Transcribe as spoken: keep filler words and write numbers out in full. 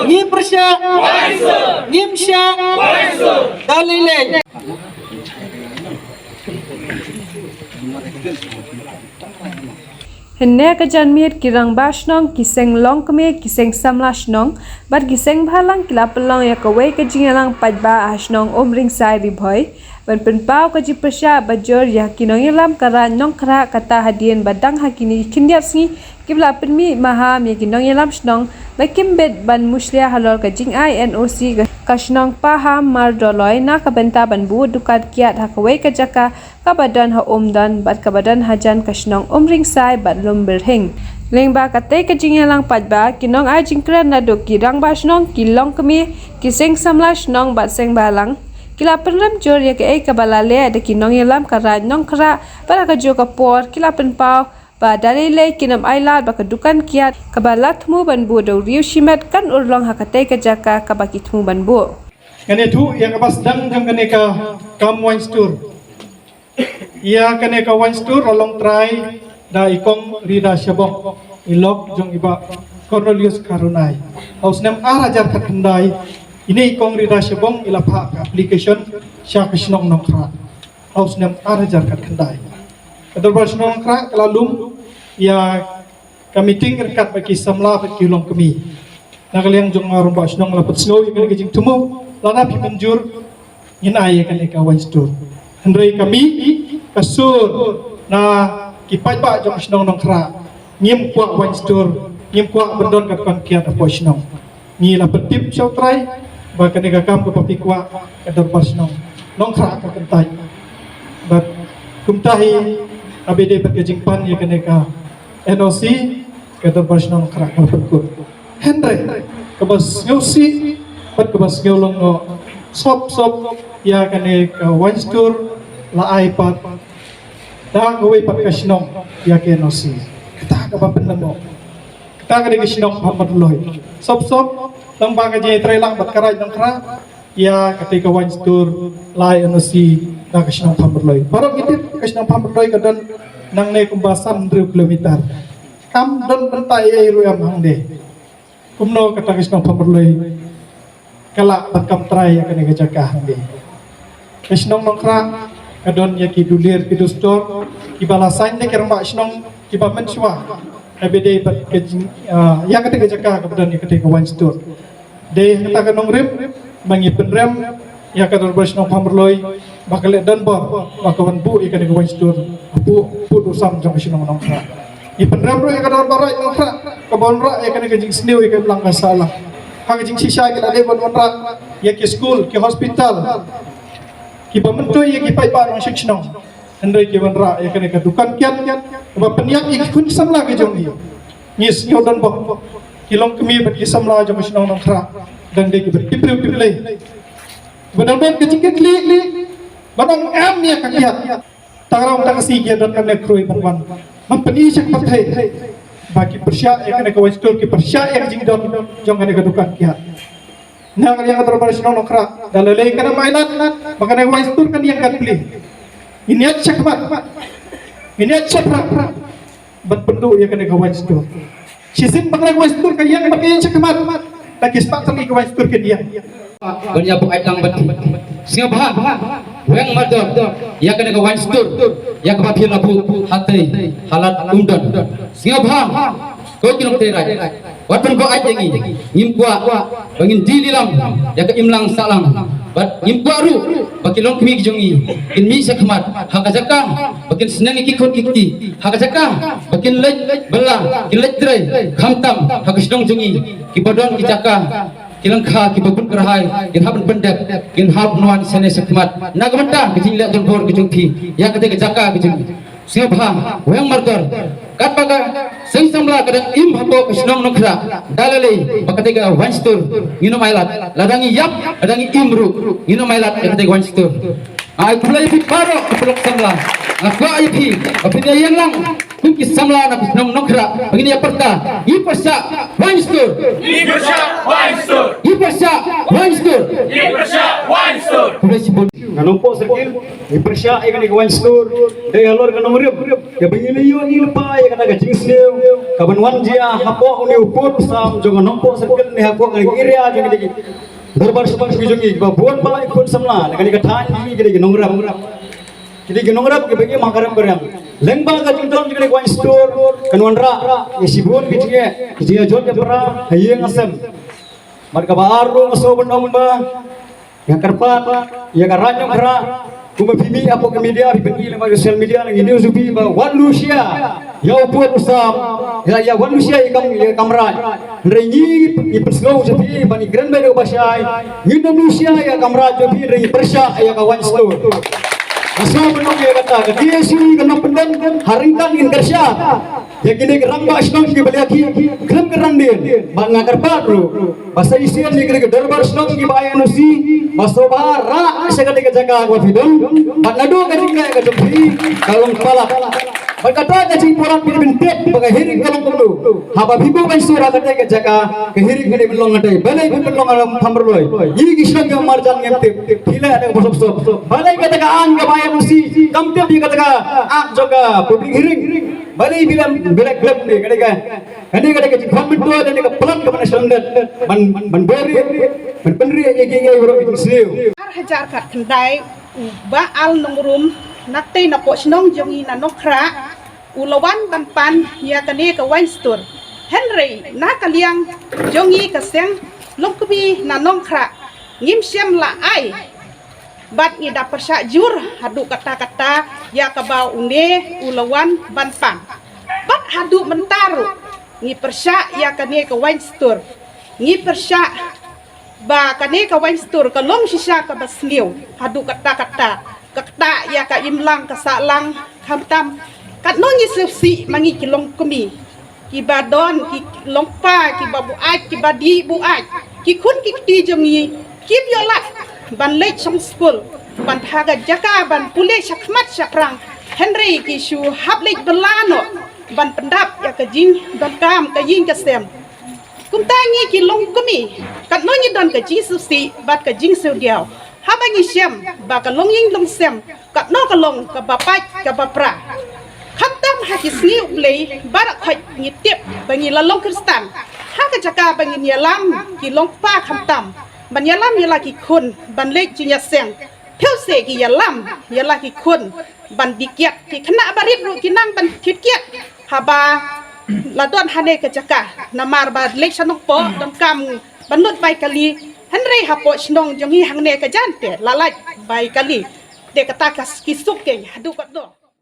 Ngi pyrshah. Ngim shah. Da lei lei. Hynne ka janmiet ki rangbah shnong, ki seng longkmie, ki seng samla shnong bad ki seng bhalang ki la pynlong ïa kawei ka jingïalang paidbah ha shnong Umringsai, Ri Bhoi, ban pynpaw ka jingpyrshah bajur ïa ki nongïalam ka Raid Nongkhrah, kata hadien ba dang ha kine ki khyndiat sngi kiba la pynmih maham ïa ki nongïalam shnong ba kim bit ban mushlia halor ka jingai N O C ka shnong Pahammardoloi na ka bynta ban buh dukan kiad ha kawei ka jaka kaba don ha Umdon bad kaba don hajan ka shnong Umringsai bad Lumbyrhing. Lyngba katei ka jingïalang paidbah, ki nongai jingkren naduh ki rangbah shnong, ki longkmie, ki seng samla shnong bad seng bhalang ki la pynrem jur ïa kaei kaba la leh da ki nongïalam ka Raid Nongkhrah bad ha kajuh ka por ki la pynpaw ba da lei lei kin ym ailad ba ka dukan kiad kaba la thmu ban buh da u riew shimet kan urlong ha katei ka jaka kaba ki thmu ban buh. Ngan ïathuh ïa kaba sdang jong kane ka kam wine store. Ïa kane ka wine store la long trai da i Kong Rida Shabong, i lok jong i Bah Cornelius Kharunai. Ha u snem ar hajar khatkhyndai, ine i Kong Rida Shabong i la phah ka application sha ka shnong Nongkhrah. Ha u snem ar hajar khatkhyndai, ka dorbar shnong Nongkhrah ka la lum ïa ka meeting ryngkat bad ki samla bad ki longkmie. Na ka liang jong nga rangbah shnong la pynsngew ïa kane ka jingthmu, lada phi mynjur ngin ai ïa kane ka wine store. Hynrei ka mih ka sur na ki paidbah jong shnong Nongkhrah, ngim kwah wine store, ngim kwah ban don ka dukan kiad hapoh shnong. Ngi la pyntip sha u trai ba kane ka kam kaba phi kwah, ka dorbar shnong Nongkhrah ka kyntait. Bad kumta hi, ha ba dei bad ka jingpan ïa kane ka N O C, ka dorbar shnong Nongkhrah ka la pynkut. Hynrei kaba sngewsih bad kaba sngew lyngngoh, sop sop ïa kane ka wine store la ai pat da kawei pat ka shnong ïa ka N O C. Kata kaba pynlyngngoh. Kata ka dei ka shnong Pahammardoloi. Sop sop, tang ba ka jingïatreilang bad ka Raid Nongkhrah, ïa katei ka wine store la ai N O C na ka shnong Pahammardoloi. Baroh ngi tip ka shnong Pahammardoloi ka don nangne kumba san hynriew kilometer. Kam don bynta ei ei ruh em hangne. Kumno kata ka shnong Pahammardoloi ka lah ban kam trai ïa kane ka jaka hangne. Ka shnong Nongkhrah ka don ïa ki dulir ki dustur kiba la saiñ da ki rangbah shnong kiba mynshuwa. Haba dei bad ka jing, ah, ïa kata ka jaka kaba don ïa kata ka wine store. Dei kata ka nongrim ba ngi pynrem ïa ka dorbar shnong Pahammardoloi ba ka leh donbor ba ka wan buh ïa kane ka wine store hapoh pud u sam jong ka shnong Nongkhrah. Ngi pynrem ruh ïa ka dorbar Raid Nongkhrah kaba wanrah ïa kane ka jingsniew ïa ka imlang ka sahlang. Ha ka jingshisha ki la dei ban wanrah ïa ki skul, ki hospital, kiba myntoi ïa ki paidbah nongshong shnong. Hynrei ki wanrah ïa kane ka dukan kiad kaba pynïap ïa ki khun samla ki jong ngi. Ngi sngew donbok, ki longkmie bad ki samla jong ka shnong Nongkhrah dang dei kiba tip briew tip Blei. Ba dang don ka jingkitkhlieh ba dang em ïa ka kiad. Tang rau tang ka sngi ki don kane khrui ban wan ban pyni sha ka pyrthei ba ki pyrshah ïa kane ka wine store, ki pyrshah ïa ka jingdon jong kane ka dukan kiad. Na ka liang ka dorbar shnong Nongkhrah da lei lei kan ym ailad ba kane ka wine store kan ïeng kan plie. Ngin ïaid shakhmat, ngin ïaid shaphang ban pynduh ïa kane ka wine store. Shisien ba kane ka wine store ka ïeng ba ka ïeng shakhmat, da ki spah tylli ki wine store kin ïeng. Ban ïa buh ai tang ban sngewbha weng mardor ïa kane ka wine store ïa kaba phi la buh hatei ha lad Umdon. Sngewbha ko ki nongtrei raid. Wat ban buh ai ïa ngi, ngim kwah ba ngin die lilam ïa ka imlang sahlang. Bad ngim kwah ruh ba ki longkmie ki jong ngi kin mih shakhmat ha ka jaka ba kin sneng ïa ki khun ki kti, ha ka jaka ba kin leit bylla, kin leit trei, khamtam ha ka shnong jong ngi kiba don ki jaka, ki lyngkha kiba bun kyrhai, kin hap ban pyndep, kin hap ban wan shane shakhmat. Na ka bynta ka jingleh donbor ka jong phi ïa kata ka jaka ka jong ngi. Sngewbha weng mardor, katba ka seng samla ka dang im hapoh ka shnong Nongkhrah, da lei lei ba kata ka wine store ngin ym ailad. Lada ngi ïap, lada ngi im ruh, ngin ym ailad ïa kata ka wine store. Ai khublei ïa phi baroh ki paralok samla. Nga kwah ïa phi ba phin ïa ïeng lang kum ki samla na ka shnong Nongkhrah ba ngin ïa pyrta, ngi pyrshah wine store. Ngi pyrshah wine store. Ngi pyrshah wine store. Ngi pyrshah wine store. Khublei shibun. Nga Nongpoh Circle, ngi pyrshah ïa kane ka wine store. Dei halor ka nongrim kaba ngi la ïoh ngi lypa ïa kata ka jingsniew kaban wan jia hapoh une u pud u sam jong ka Nongpoh Circle ne hapoh kane ka area jong kane ka dorbar shnong jong ngi ba bun ba la ïa khun samla na kane ka thaiñ jong ngi kane ka nongrep. Kine ki nongrep kiba im ha ka rem ka riang. Lyngba ka jingdon jong kine ki wine store kan wanrah ïa shibun ki jingeh, ki jingeh jot ïa para ha ïing ha sem. Bad kaba ar ruh nga sngewbha ban ong ba nga kyrpad ïa ka Raid Nongkhrah, kumba phi mih hapoh ka media, phi pyni lyngba social media, ngi news jong phi ba wat lushia ïa u pud u sam, ïa, ïa wat lushia ïa kam, ïa kam raid. Hynrei ngi, ngi pynsngew jong phi ba ngi kren beit da kaba shai. Ngin ym lushia ïa kam raid jong phi, hynrei ngi pyrshah ïa ka wine store. Nga sngewbha ban ong ïa kata, ka K S U ka nongpyndem ha ryngkat ngin kyrshan ïa kine ki rangbah shnong kiba la ïakhih khlem kyrandien. Bad nga kyrpad ruh ba sa shisien ïa kine ki dorbar shnong kiba ai N O C ba sngewbha rah sha kane ka jaka kaba phi don. Bad naduh ka jingeh ka jong phi ka long palat. Bad kata ka jingpalat phi dei ban tip ba ka hearing ka long kumno. Haba phi buh ban sura kata ka jaka, ka hearing ka dei ban long kata. Balei phi ban long alam Thamrloi? Ngi ki shnong ki marjan ngim tip. Phi leh da kaba sop sop. Balei kata ka aiñ kaba ai N O C kam tip ïa kata ka act jong ka public hearing? Balei phi leh, phi leh khlem ne kata ka, kane kata ka jingkham myntoi, kane ka plan kaba na shnong ban, ban beri, ban pynri ïa ki, ïa ki baroh ki jingsniew. Ar hajar khatkhyndai u Bah Al Nongrum, na tei na poh shnong jong ngi na Nongkhrah, u la wan ban pan ïa kane ka wine store. Hynrei na ka liang jong ngi ka seng longkmie na Nongkhrah, ngim shym la ai. Bad ngi da pyrshah jur haduh katta katta ïa kaba une u la wan ban pan. Bad haduh mynta ruh ngi pyrshah ïa kane ka wine store. Ngi pyrshah ba kane ka wine store ka long shisha kaba sniew haduh katta katta, ka ktah ïa ka imlang ka sahlang. Khamtam katno ngi sngewsih ma ngi ki longkmie kiba don ki longpa kiba buaid, kiba dih buaid, ki khun ki kti jong ngi kim ïoh lad ban leit shong skul, ban ha ka jaka ban pule shakhmat shaphrang, hynrei ki shu hap leit bylla noh ban pyndap ïa ka jingdonkam ka ïing ka sem. Kumta ngi ki longkmie katno ngi don ka jingsngewsih bad ka jingsngewdiaw haba ngi shem ba ka longïing longsem katno ka long kaba pait kaba pra. Khamtam ha ki sngi U Blei baroh khoit ngi tip ba ngi la long Khristan. Ha ka jaka ba ngin ïalam ki longpa khamtam ban ïalam ïa la ki khun ban leit jingïaseng, phi seh ki ïalam ïa la ki khun ban dih kiad, ki khynnah barit ruh ki nang ban thied kiad haba la don hangne ka jaka. Namar ba leit sha Nongpoh donkam ban lut bai kali, hynrei hapoh shnong jong ngi hangne ka jan te la lait bai kali. Te kata ka ki suk keiñ haduh katno.